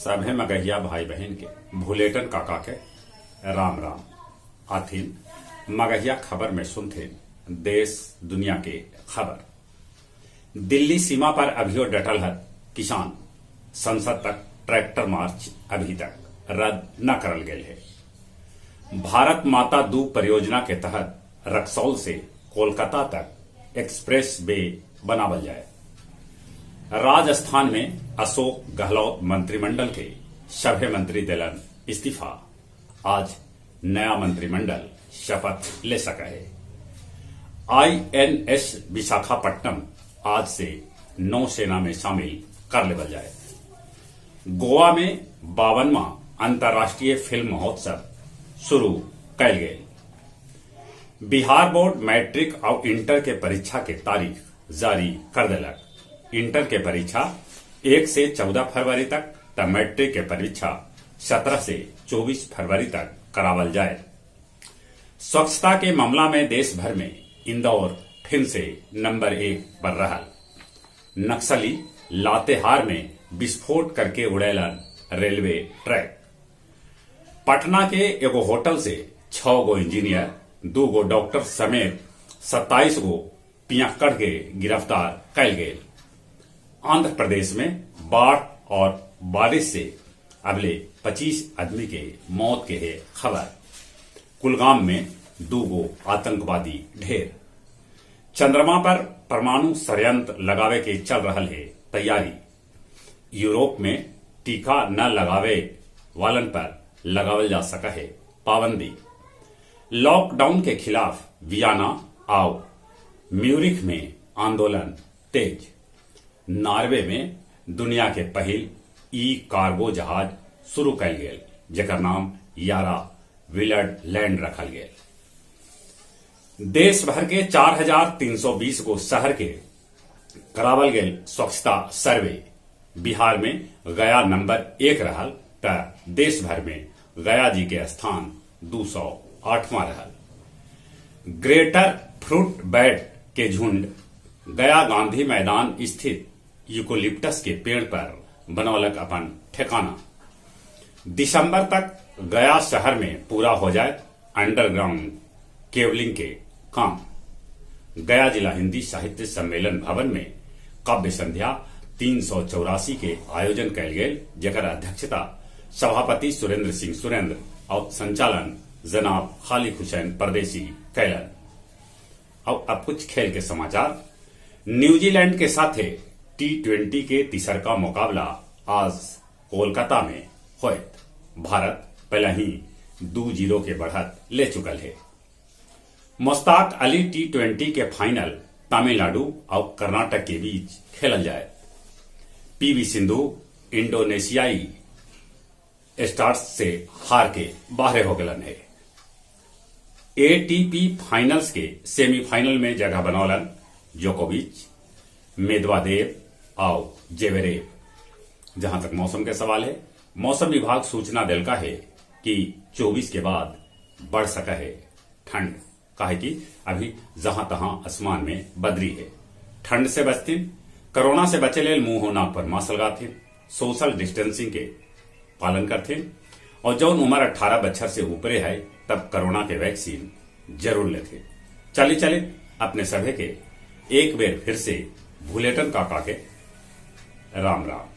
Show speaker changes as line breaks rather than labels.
सभे मगहिया भाई बहन के भुलेटन काका के राम राम। आथिन मगहिया खबर में सुनथिन देश दुनिया के खबर। दिल्ली सीमा पर अभियो डटल है किसान, संसद तक ट्रैक्टर मार्च अभी तक रद्द न करल गेल है। भारत माता दू परियोजना के तहत रक्सौल से कोलकाता तक एक्सप्रेस वे बनावल जाए। राजस्थान में अशोक गहलोत मंत्रिमंडल के सभे मंत्री देलन इस्तीफा। आज नया मंत्रिमंडल शपथ ले सका है। आईएनएस विशाखापट्टनम आज से नौसेना में शामिल कर लेवल जाए। गोवा में 52वां अंतर्राष्ट्रीय फिल्म महोत्सव शुरू कैल गेल। बिहार बोर्ड मैट्रिक और इंटर के परीक्षा के तारीख जारी कर देलक। इंटर के परीक्षा 1 से 14 फरवरी तक त मैट्रिक के परीक्षा 17 से 24 फरवरी तक करावल जाए। स्वच्छता के मामला में देश भर में इंदौर फिर से नंबर 1 पर रहल। नक्सली लातेहार में विस्फोट करके उड़ैलन रेलवे ट्रैक। पटना के एगो होटल से 6 गो इंजीनियर, 2 गो डॉक्टर समेत 27 गो पियक्कड़ के गिरफ्तार कैल गेल। आंध्र प्रदेश में बाढ़ और बारिश से अबले 25 आदमी के मौत के है खबर। कुलगाम में 2 गो आतंकवादी ढेर। चंद्रमा पर परमाणु षड्यंत्र लगावे के चल रहल है तैयारी। यूरोप में टीका न लगावे वालन पर लगावल जा सका है पाबंदी। लॉकडाउन के खिलाफ वियना और म्यूरिख में आंदोलन तेज। नॉर्वे में दुनिया के पहिल ई कार्गो जहाज शुरू कैल गेल, जेकर नाम यारा विलर्ड लैंड रखल गेल। देश भर के 4320 गो शहर के करावल गेल स्वच्छता सर्वे। बिहार में गया नंबर 1 रहल त देश भर में गया जी के स्थान 208वां रहल। ग्रेटर फ्रूट बैट के झुंड गया गांधी मैदान स्थित यूकोलिप्टस के पेड़ पर बनौलक अपन ठिकाना। दिसंबर तक गया शहर में पूरा हो जाए अंडरग्राउंड केबलिंग के काम। गया जिला हिंदी साहित्य सम्मेलन भवन में काव्य संध्या 384 के आयोजन कैल गेल, जेकर अध्यक्षता सभापति सुरेंद्र सिंह सुरेंद्र और संचालन जनाब खालिक हुसैन परदेसी कैलन। और अब कुछ खेल के समाचार। न्यूजीलैंड के साथे T20 के तीसरका मुकाबला आज कोलकाता में होयत। भारत पहले ही 2-0 के बढ़त ले चुकल है। मुश्ताक अली T20 के फाइनल तमिलनाडु और कर्नाटक के बीच खेलल जाए। पीवी सिंधु इंडोनेशियाई स्टार्स से हार के बाहर हो गलन है। एटीपी फाइनल्स के सेमीफाइनल में जगह बनौलन जोकोविच, मेदवादेव और जेवेरेव। जहां तक मौसम के सवाल है, मौसम विभाग सूचना दिलका है कि 24 के बाद बढ़ सका है ठंड, काहे कि अभी जहां तहां आसमान में बदरी है। ठंड से बचतीन, कोरोना से बचे लेल मुंह नाक पर मास्क लगाथिन, सोशल डिस्टेंसिंग के पालन करथिन और जौन उम्र 18 बच्छर से ऊपरे है तब कोरोना के वैक्सीन जरूर लेथे। चले चले अपने सभे के एक बेर फिर से भुलेटन काका के राम राम।